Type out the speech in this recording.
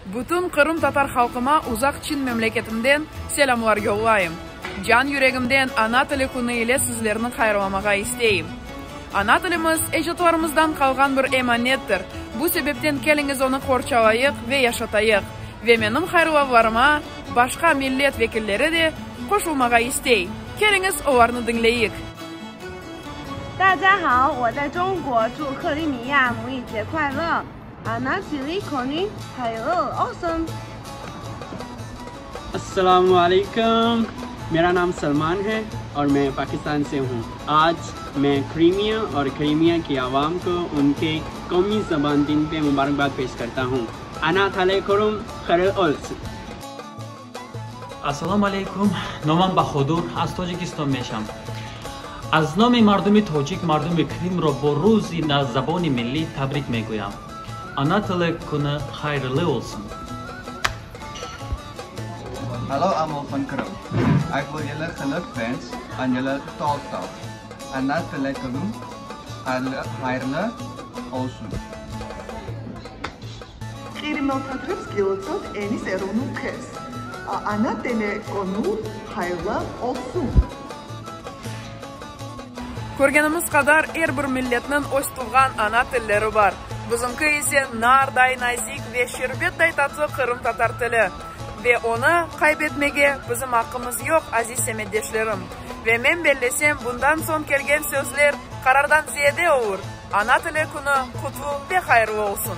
Bütün Qırım Tatar halqıma uzaq Çin memleketinden selâmlar yollayım. Can yüregimden Ana tili künü ile sizlerni hayırlamağa isteyim. Ana tilimiz, ecdatlarımızdan qalğan bir emanettir, bu sebepten keliñiz onı qorçalayıq ve yaşatayıq. Ve menim hayırlavlarıma başqa millet vekilleri de qoşulmağa istey. Keliñiz olarnı diñleyik. 大家好， 我在中国， 祝克里米亚母语节快乐！ Ana tili künü hayırlı olsun! अस्सलाम वालेकुम मेरा नाम सलमान है और मैं पाकिस्तान से हूँ आज मैं क्रीमिया और क्रीमिया की आवाम को उनके कौमी ज़बान दिन पे मुबारकबाद पेश करता हूँ Ana tili künü hayırlı olsun Ассалому алайкум, номам Баҳодур, аз Тоҷикистон мешам. Аз номи мардуми тоҷик мардуми Кримро бо рӯзи забони миллӣ табрик мегӯям. Ana tili künü hayırlı olsun. Hallo almal van Krim. Ek wil julle gelukwens aan julle taaldag. Ana tili künü hayırlı olsun. ყირიმელთა დღეს გილოცავთ ენის ეროვნულ დღეს. Ana tili künü hayırlı olsun. Körgenimiz qadar, er bir milletniñ öz tuvğan ana tilleri bar. Bizimki ise narday nazik ve şerbetday tatlı qırımtatar tili. Ve onı qayb etmege bizim aqqımız yoq, aziz semetdeşlerim. Ve men bellesem, bundan soñ kelgen sözler qarardan ziyade olur, Ana tili künü qutlu ve hayırlı olsun!